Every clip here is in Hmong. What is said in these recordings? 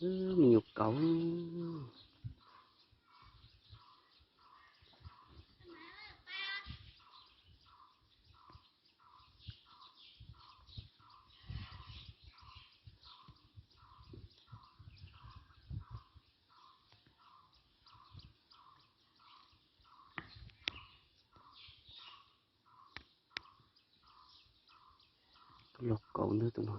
Me nyuam kauv. Tus laug kauv ntag tus no.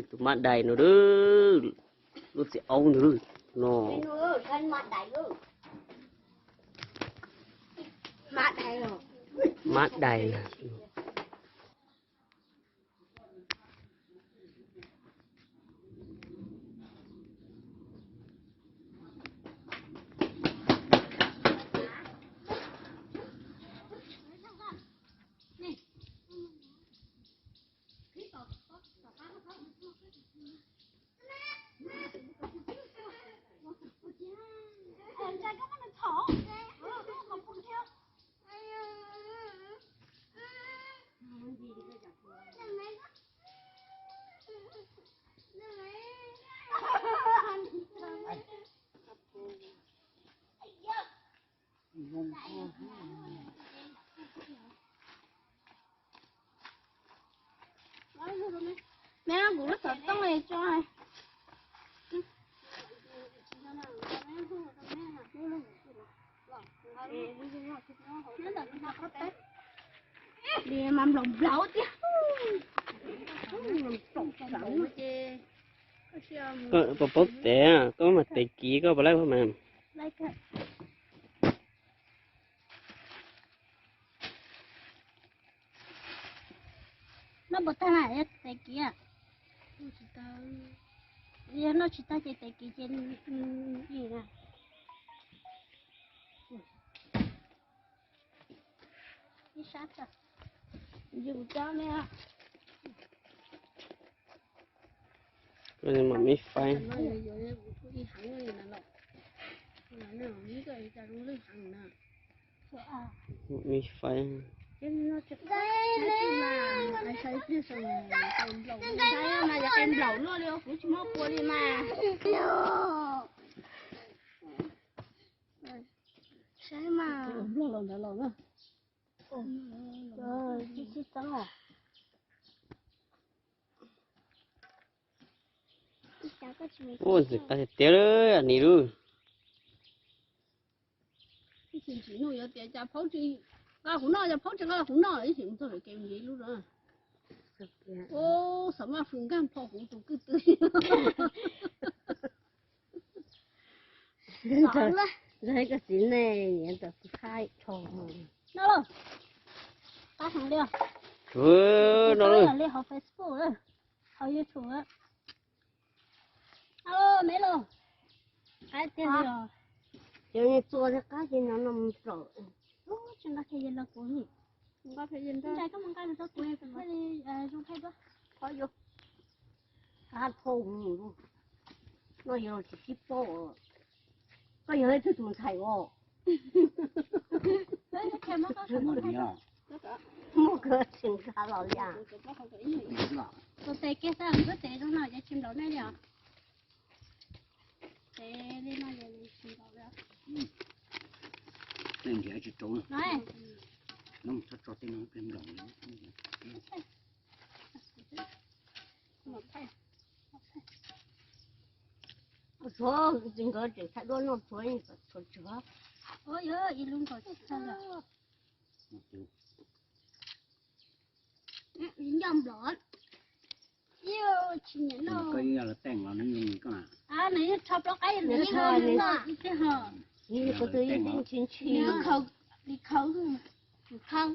Tus mab dais no, lub txiv aub ntawd no. Mab dais. Neb kuv lub xov tooj tso. Li mas nplaum nplaum tiag. Koj puas paub tev, koj mas tev kiv koj puas laib mas. Noj puas tag na, tev kiv. Yog noj tsis tag ces tev kiv ces ib na. Ib sab tso. Yus cov ne. Mam me faib. Mam me faib. Saib mas. Nplog los ntawd los na. Ua ntxim qab tiag tiag li ni lub. Ib txhia ntsim nug yuav tias cas phaub tsis nqa kuv noj, cas phaub tsis nqa kuv noj, ib txhia mus txog lawv kev mus nce ib lub na. Ua xav mas fwm nkag phom kuv tus kwj tw. Ntshe koj txiv neej nyiam ntawm kuv thaij tho. No lauj, qab heev li os. No li hauv Facebook, hauv YouTube. Alo, me lauj. Qab tiag li os. Cov niag txua thiab qab ces no no mus plaum. Tsis nqa phe yes los kuv ni. Nqa phe yes ntag. Koj mus nqa los rau kuv, kuv thiaj li zoo thaij duab. Qhov yuav qab thauj mus no yog tsis sib paub. Koj yog leej twg tus ntxhais os? Muaj kawg tsis nqa los li. Tus tes kiag xwb, koj tes zoo no ces tsis nplaum nej li os. Tes li no ces tsis nplaum li. Tej nrhiav tsis rau. No mus txhob tso tej no peb nplaum li. Tshuav, nkawd tseem thaij duab noj tshuav, tshuav tshuav. Ib lub nkaus tsis txog lawm. Nco nplaum. Tsis nyiam noj. Nws yeej rho plaub qaib, nws yeej noj ib teg ho. Kuv tus yeej tsis ntshis. Kuv khawb, kuv khawb, kuv khawb,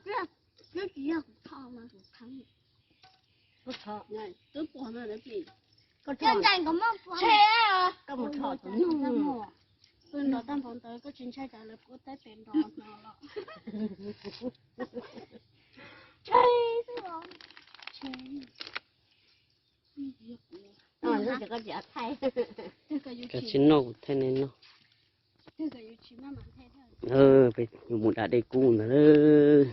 twb pom no, twb pom. Koj ncaim nkawd mog. Koj mus rho tus nug. Pw nrov tag npaum ntawd koj tsis ntshai cas lawv puab teb tes nrov no los? Koj tsis noj kuv thaij nej noj. Peb yuav mus da dej kub ntag lauj.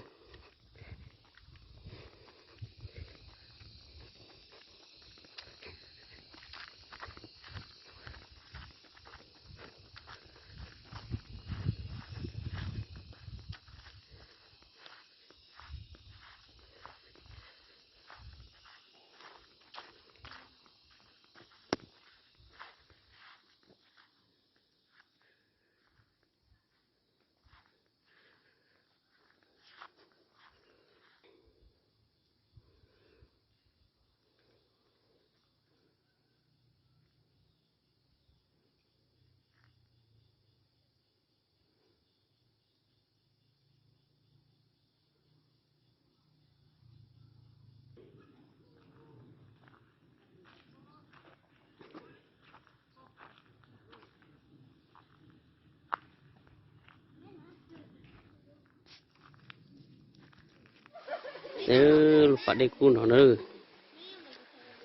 Lub pas dej kub no na,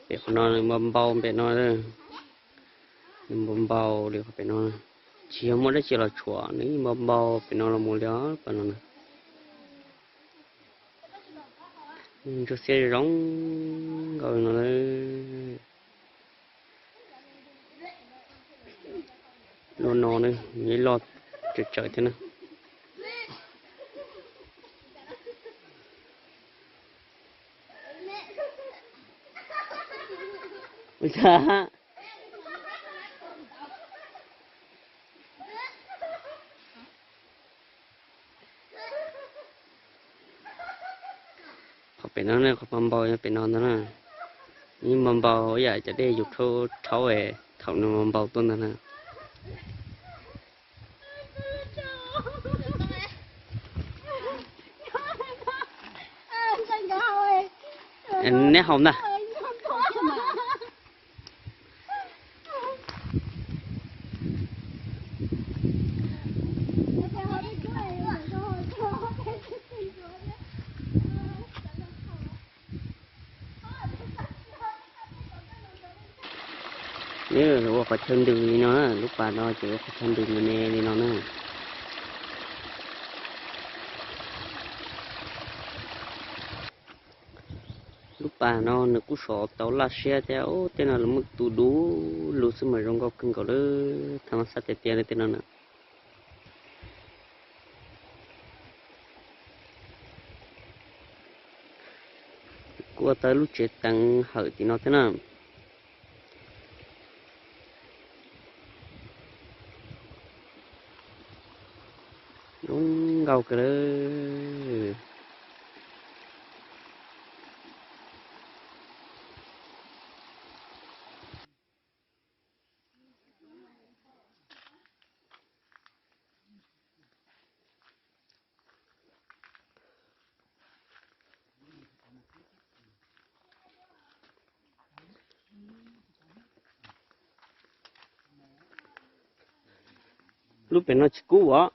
pem qhov no nws npau npau pem no, nws npau npau li qhov pem no, tsis yog muaj dab tsi los tshuam, nws yeej npau npau pem no los mus li os pas no na. Ntsuag xiab zoo nkauj no. Lub no ne, nws loj tsawv tsawv thiab na. Qhov pem no ne, qhov npau npau pem no ntag na. Nws npau npau ib yam cov dej yus rhaub rhaub thaum nws npau npau tuaj ntag na. Neb haus ntag. Nws ua qhov chaw ntws li no na, lub pas no ces ua qhov chaw ntws me me li no na. Lub pas no nws kuj sov tau laj siab thiab, tej no lawv muab tu du lug xwb mas zoo nkauj kawg nkaus lawm, thaj ma xaj tiag tiag li tej no na. Kuj ua tau lub tsev teev hawm tim no thiab na. Zoo nkauj kawg lawm. Lub pem no tsis kub os.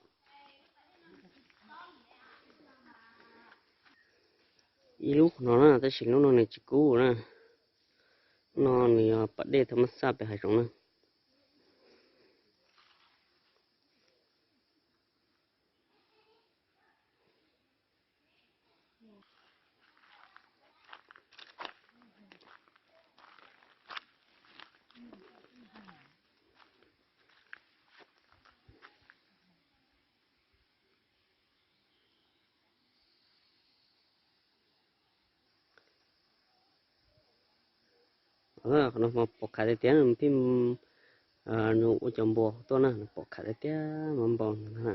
Ib lub qhov no na, tab sis lub no nws tsis kub na. No nws yog pas dej thaj ma xaj pem hav zoov na. Qhov no mas pom kham tiag tiag, nws pib, nws ua cov npua tuaj na, nws pom kham tiag tiag, npau npau ntag na.